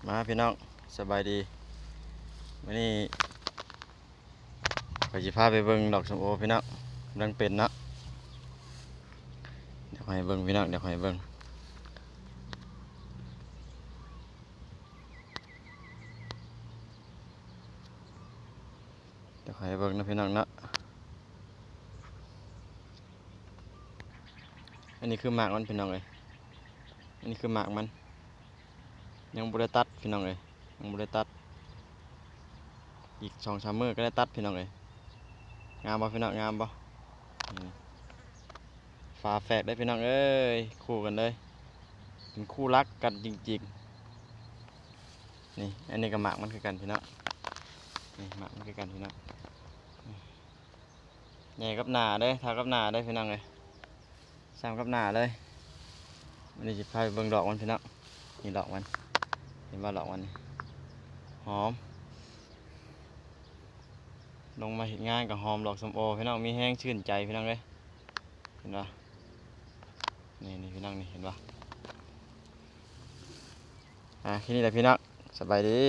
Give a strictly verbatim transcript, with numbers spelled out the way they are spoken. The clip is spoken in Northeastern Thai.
มาพี่น้อง สบายดี มื้อนี้ข้อยสิพาไปเบิ่งดอกส้มโอพี่น้อง กำลังเป็นเนาะ เดี๋ยวข้อยให้เบิ่งพี่น้อง เดี๋ยวข้อยให้เบิ่ง เดี๋ยวข้อยให้เบิ่งนะพี่น้องเนาะ อันนี้คือหมากมันพี่น้องเอ้ย อันนี้คือหมากมัน ยังบ่ได้ตัดพี่น้องเอ้ย ยังบ่ได้ตัด อีกสองสามมื้อก็ได้ตัดพี่น้องเอ้ย งามบ่พี่น้อง งามบ่ นี่ ฝาแฝดได้พี่น้องเอ้ย คู่กันเลย เป็นคู่รักกันจริงๆ นี่ อันนี้ก็หมากมันคือกันพี่น้อง นี่หมากมันคือกันพี่น้อง ใหญ่กับหนาเด้อ เท่ากับหนาเด้อพี่น้องเอ้ย ซ้ำกับหนาเลย อันนี้สิพาไปเบิ่งดอกมันพี่น้อง นี่ดอกมัน เห็นบ่ดอกมันนี่ หอม ลงมาเฮ็ดงานก็หอมดอกส้มโอพี่น้อง มีแฮงชื่นใจพี่น้องเอ้ย เห็นบ่ นี่ นี่พี่น้องนี่ เห็นบ่ อ่า แค่นี้แหละพี่น้อง สบายดี